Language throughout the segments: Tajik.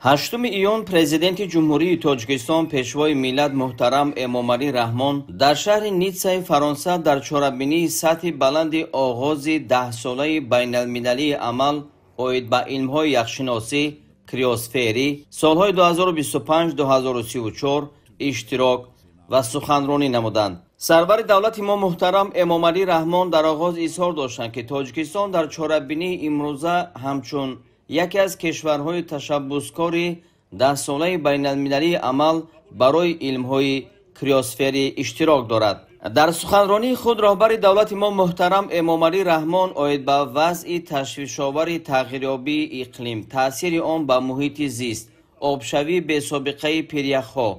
8 июн Президенти Ҷумҳурии Тоҷикистон, Пешвои миллат муҳтарам Эмомалӣ Раҳмон дар шаҳри Ниццаи Фаронса дар чорабинии сатҳи баланди оғози 10-солаи байналмилалии амал оид ба илмҳои яхшиносӣ криосферӣ солҳои 2025-2034 иштирок ва суханронӣ намуданд. Сарвари давлати мо муҳтарам Эмомалӣ Раҳмон дар оғоз изҳор доштанд, ки Тоҷикистон дар чорабинии имрӯза ҳамчун яке аз кишварҳои ташаббускори 10-солаи байналмилалии амал барои илмҳои криосферӣ иштирок дорад. Дар суханронии худ роҳбари давлати мо муҳтарам Эмомалӣ Раҳмон оид ба вазъи ташвишовари тағйирёбии иқлим, таъсири он ба муҳити зист, обшавии бесобиқаи пиряхҳо,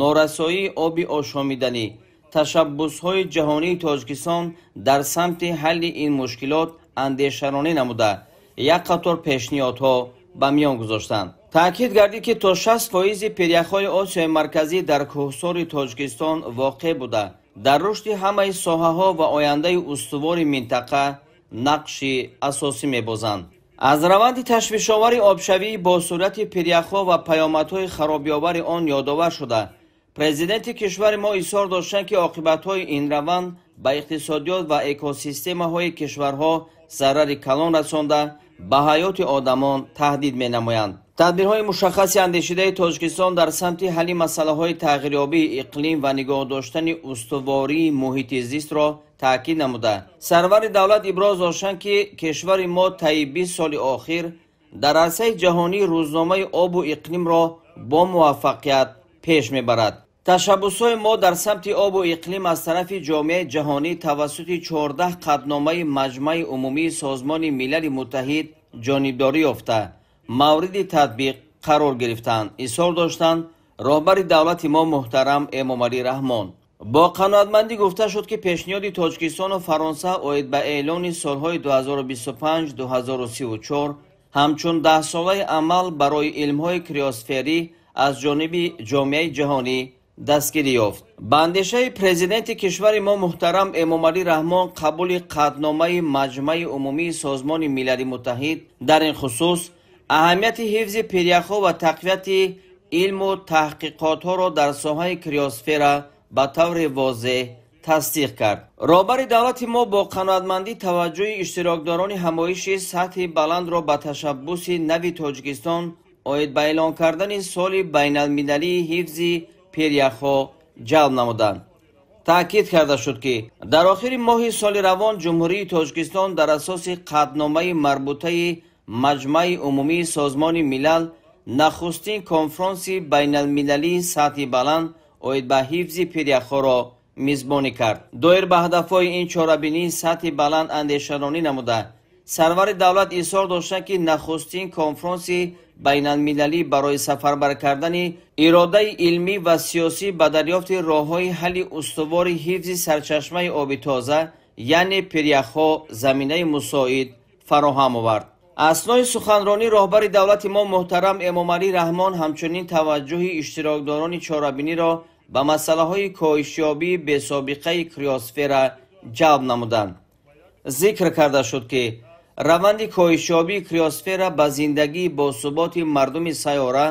норасоии оби ошомиданӣ, ташаббусҳои ҷаҳонии Тоҷикистон дар самти ҳалли ин мушкилот андешаронӣ намуда, як қатор пешниҳодҳо ба миён гузоштанд. Таъкид гардид, ки то 60% пиряхҳои Осиёи Марказӣ дар кӯҳсори Тоҷикистон воқеъ буда, дар рушди ҳамаи соҳаҳо ва ояндаи устувори минтақа нақши асосӣ мебозанд. Аз раванди ташвишовари обшавӣ бо суръати пиряхҳо ва паёмадҳои харобиовари он ёдовар шуда, президенти кишвари мо изҳор доштанд, ки оқибатҳои ин раванд ба иқтисодиёт ва экосистемаҳои кишварҳо зарари калон расонда, ба ҳаёти одамон таҳдид менамоянд. Тадбирҳои мушаххаси андешидаи Тоҷикистон дар самти ҳалли масъалаҳои тағйирёбии иқлим ва нигоҳ доштани устувории муҳити зистро таъкид намуда, сарвари давлат иброз доштанд, ки кишвари мо таи 20 соли охир дар арсаи ҷаҳонии рӯзномаи обу иқлимро бо муваффақият пеш мебарад. Ташаббусҳои мо дар самти обу иқлим аз тарафи ҷомеаи ҷаҳонӣ тавассути 14 қатъномаи Маҷмаи Умумии Созмони Милали Муттаҳид ҷонибдорӣ ёфта, мавриди татбиқ қарор гирифтанд, изҳор доштанд роҳбари давлати мо муҳтарам Эмомалӣ Раҳмон. Бо қаноатмандӣ гуфта шуд, ки пешниҳоди Тоҷикистону Фаронса оид ба эълони солҳои 2025-2034 ҳамчун 10-солаи амал барои илмҳои криосферӣ аз ҷониби ҷомеаи ҷаҳонӣ дастгирӣ ёфт. Ба андешаи президенти кишвари мо муҳтарам Эмомалӣ Раҳмон, қабули қатъномаи Маҷмаи Умумии Созмони Милали Муттаҳид дар ин хусус аҳамияти ҳифзи пиряхҳо ва тақвияти илму таҳқиқотҳоро дар соҳаи криосфера ба таври возеҳ тасдиқ кард. Роҳбари давлати мо бо қаноатмандӣ таваҷҷӯҳи иштирокдорони ҳамоиши сатҳи баландро ба ташаббуси нави Тоҷикистон оид ба эълон кардани соли байналмилалии ҳифзи пиряхҳо ҷалб намуданд. Таъкид карда шуд, ки дар охири моҳи соли равон Ҷумҳурии Тоҷикистон дар асоси қатъномаи марбутаи Маҷмаи Умумии Созмони Милал нахустин конфронси байналмилалии сатҳи баланд оид ба ҳифзи пиряхҳоро мизбонӣ кард. Доир ба ҳадафҳои ин чорабинии сатҳи баланд андешаронӣ намуда, сарвари давлат изҳор доштанд, ки нахустин конфронси байналмилалӣ барои сафарбар кардани иродаи илмӣ ва сиёсӣ ба дарёфти роҳҳои ҳалли устувори ҳифзи сарчашмаи оби тоза, яъне пиряхҳо, заминаи мусоид фароҳам овард. Аснои суханронӣ роҳбари давлати мо муҳтарам Эмомалӣ Раҳмон ҳамчунин таваҷҷӯҳи иштирокдорони чорабиниро ба масъалаҳои коҳишёбии бесобиқаи криосфера ҷалб намуданд. Зикр карда шуд, ки раванди коҳишёбии криосфера ба зиндагии босуботи мардуми сайёра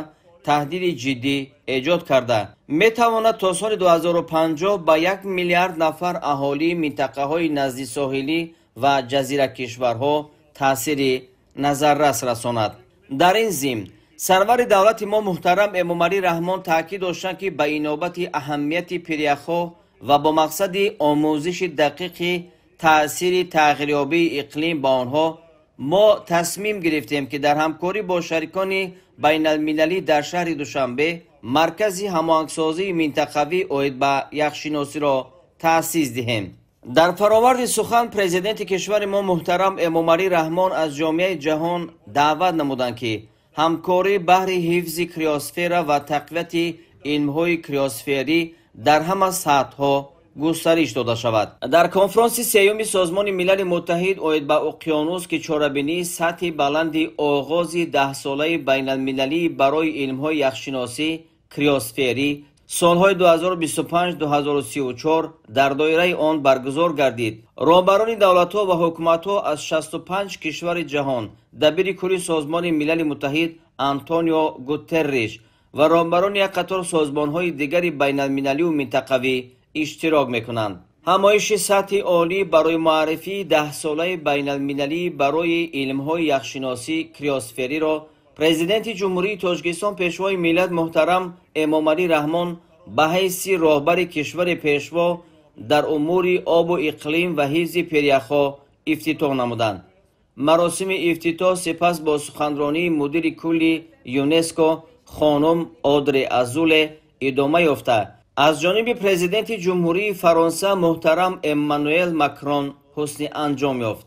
таҳдиди ҷиддӣ эҷод карда, метавонад то соли 2050 ба 1 миллиард нафар аҳолии минтақаҳои наздисоҳилӣ ва ҷазиракишварҳо таъсири назаррас расонад. Дар ин зимн сарвари давлати мо муҳтарам Эмомалӣ Раҳмон таъкид доштанд, ки ба инобати аҳамияти пиряхҳо ва бо мақсади омӯзиши дақиқи таъсири тағйирёбии иқлим ба онҳо мо тасмим гирифтем, ки дар ҳамкорӣ бо шарикони байналмилалӣ дар шаҳри Душанбе маркази ҳамоҳангсозии минтақавӣ оид ба яхшиносиро таъсис диҳем. Дар фароварди сухан президенти кишвари мо муҳтарам Эмомалӣ Раҳмон аз ҷомеаи ҷаҳон даъват намуданд, ки ҳамкорӣ баҳри ҳифзи криосфера ва тақвияти илмҳои криосферӣ дар ҳама сатҳҳо густариш дода шавад. Дар конфронси сеюми Созмони Милали Муттаҳид оид ба уқёнус, ки чорабинии сатҳи баланди оғози 10-солаи байналмилалӣ барои илмҳои яхшиносӣ криосферӣ солҳои 2025-2034 дар доираи он баргузор гардид, роҳбарони давлатҳо ва ҳукуматҳо аз 65 кишвари ҷаҳон, дабири кулли Созмони Милали Муттаҳид Антонио Гутерриш ва роҳбарони як қатор созмонҳои дигари байналмилалию минтақавӣ иштирок мекунанд. Ҳамоиши сатҳи олӣ барои муаррифии даҳсолаи байналмилалӣ барои илмҳои яхшиносӣ криосфериро Президенти Ҷумҳурии Тоҷикистон, Пешвои миллат муҳтарам Эмомалӣ Раҳмон ба ҳайси роҳбари кишвари пешво дар умури обу иқлим ва ҳифзи пиряхҳо ифтитоҳ намуданд. Маросими ифтитоҳ сипас бо суханронии мудири кулли ЮНЕСКО хонум Одре Азуле идома ёфта, аз ҷониби Президенти Ҷумҳурии Фаронса муҳтарам Эммануэл Макрон ҳусни анҷом ёфт.